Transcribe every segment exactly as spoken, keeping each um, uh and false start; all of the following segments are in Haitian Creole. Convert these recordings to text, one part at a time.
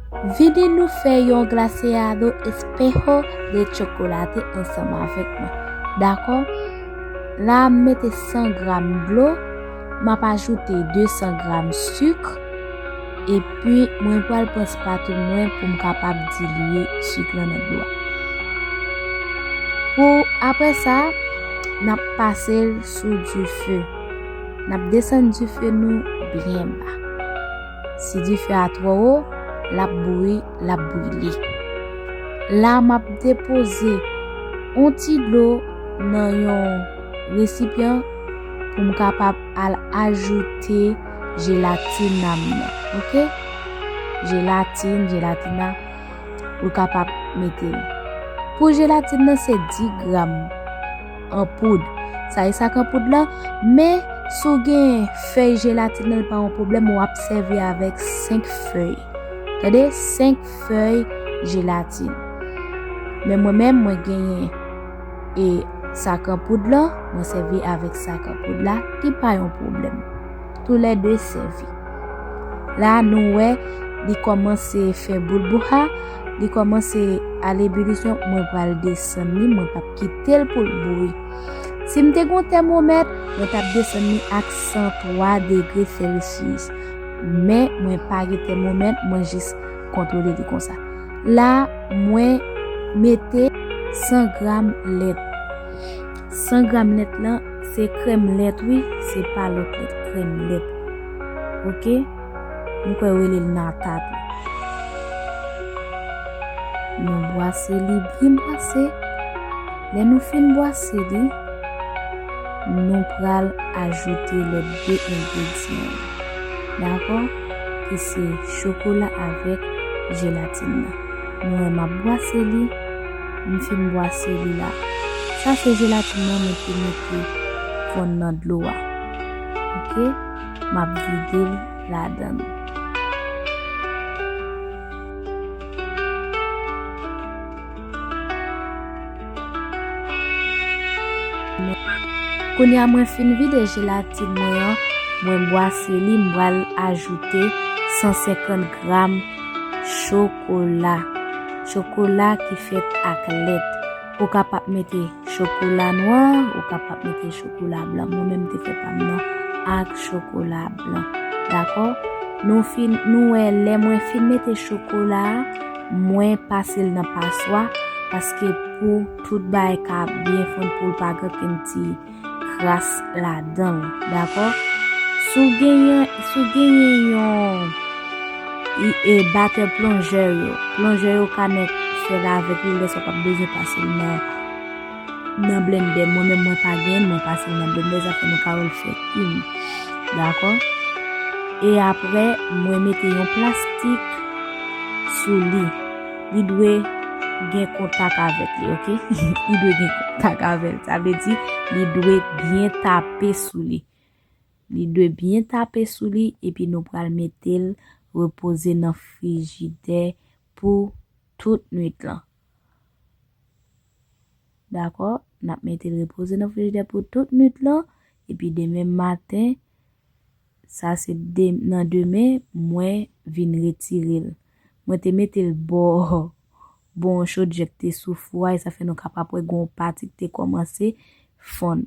Vini nou fè yon glaseado espejo de chocolate ansanm avèk mwen. Dakò? La, m mete san gram dlo, m ap ajoute de san gram sik, epi mwen pral pran spatula mwen pou m kapab dilye sik lan nan dlo a. Pou apre sa, n ap pase l sou dife. N ap desann dife nou byen ba. Si dife a twò wo, l ap bouyi, l ap brile. La, m ap depoze yon ti dlo nan yon resipyan pou m kapab al ajoute jelatin nan, oke? Jelatin, jelatina, ou kapab mete l. Pou jelatin nan, se dis gram an poud. Sa e sak an poud lan, men si w gen fèy jelatin nan, li pa yon pwoblèm, w ap sèvi avèk senk fèy. Tande, senk fèy jelatin. Men mwen menm, mwen genyen e sak an poud lan, mwen sèvi avèk sak an poud la, ki pa yon pwoblèm. Toulède sèvi. La, nou wè, li kòmanse fè boulbouha, li kòmanse al ebilisyon, mwen pral desann li, mwen p ap kite l pou l bouyi. Si m te gen yon tèmomèt, mwen t ap desann li ak san twa degre Celsius. Men, mwen pa gen tèmomèt, mwen jis kontwole li konsa. La, mwen mete san gram lèt. San gram lèt lan, se krèm lèt, wi, se pa lòt lèt, krèm lèt. Oke? M kwè yo rele l nata tou. Nou bwase li byen bwase. Lè nou fin bwase li, nou pral ajoute lòt de engredyan yo. Dakò? Ki se chokola avèk jelatin nan. Nou wè m ap bwase li, m fin bwase li la. Sa se jelatin nan mwen te mete fonn nan dlo a. Oke? M ap vide l ladan l. Kounye a mwen fin vide jelatin mwen an, mwen bwase li, m pral ajoute san senkant gram chokola. Chokola ki fèt ak lèt. Ou kapab mete chokola nwa, ou kapab mete chokola blan. Mwen menm te fè pa m nan ak chokola blan. Dakò? Nou fin, nou wè lè mwen fin mete chokola a, mwen pase l nan paswa, paske pou tout bagay ka byen fonn, pou l pa gen okenn ti kras ladan l, dakò? Si w genyen, si w genyen yon, e, e, batè plonjè yo, plonjè yo ka mèt fè l avèk li, lè sa w p ap bezwen pase l nan, nan blendè. Mwen menm, mwen pa genyen l, mwen pase l nan blendè, sa fè nou ka wè l fè uni. Dakò? E apre, mwen mete yon plastik sou li. Li dwe gen kontak avèk li, oke? Li dwe gen kontak avè l. Sa vle di, li dwe byen tape sou li. Li dwe byen tape sou li, epi nou pral mete l repoze nan frijidè pou tout nwit lan. Dakò? N ap mete l repoze nan frijidè pou tout nwit lan, epi demen maten, sa se de, nan demen, mwen vin retire l. Mwen te mete l bò, bò yon chodyè k te sou fou a, e sa fè nou kapab wè gen yon pati k te kòmanse fonn.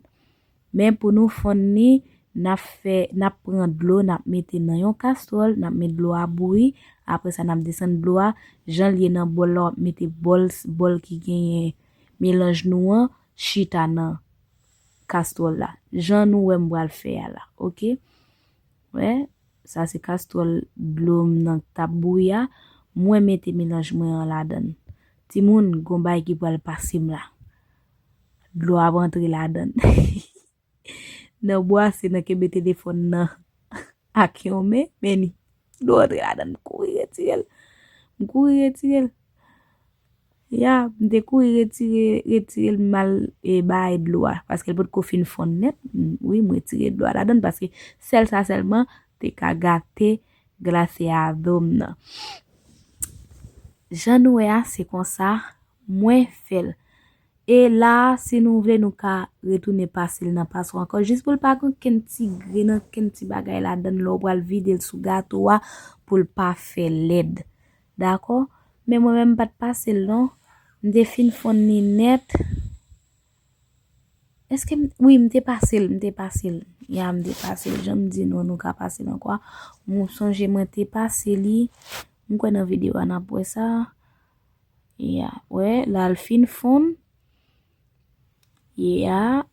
Men pou nou fonn li, n ap fè, n ap pran dlo, n ap mete nan yon kastwòl, n ap met dlo a bouyi, apre sa n ap desann dlo a, jan l ye nan bòl la, w ap mete bòl, bòl ki genyen melanj nou an, chita nan kastwòl la. Jan nou wè m pral fè a la, oke? Wè, sa se kastwòl dlo m nan k t ap bouyi a, mwen mete melanj mwen an ladan l. Timoun, gon bagay ki pral pase m la. Dlo ap antre ladan l. Nan bwase, nan kenbe telefòn nan ak yon men, men ni dlo antre ladan l, m kouri retire l. M kouri retire l. Ya, m te kouri retire, retire l, m al, e, bay dlo a, paske l potko fin fonn nèt. M, wi, m retire dlo a ladan l, paske sèl sa sèlman te ka gate glaseado m nan. Jan nou wè a, se konsa mwen fè l. E la, si nou vle, nou ka retounen pase l nan paswa ankò, jis pou l pa gen okenn ti grenn, okenn ti bagay ladan l, lè w pral vide l sou gato a, pou l pa fè lèd. Dakò? Men mwen menm m pa t pase l non. M te fin fonn li nèt. Èske m, wi, m te pase l, m te pase l. Ya, m te pase l. Jan m di nou, nou ka pase l ankò. M sonje mwen te pase li. M kwè nan videyo a n ap wè sa. Ya, wè, la l fin fonn. Ya,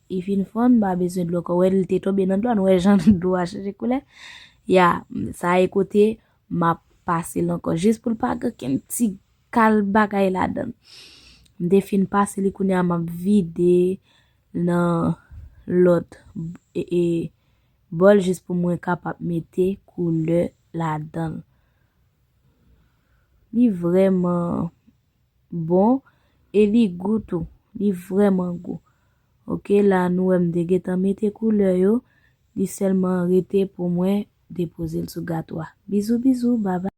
li fin fonn, m pa bezwen dlo ankò. Wè, li te tonbe nan dlo a, nou wè jan dlo a chanje koulè. Ya, sa e kote m ap pase l ankò. Jis pou l pa gen okenn ti kal bagay ladan l. M te fin pase li, kounye a m ap vide nan lòt e, e, bòl jis pou mwen kapab mete koulè ladan l. Li vrèman bon e li gou tou. Li vrèman gou. Oke, la nou wè m te gentan mete koulè yo. Li sèlman rete pou mwen depoze l sou gato a. Bizou, bizou, babay.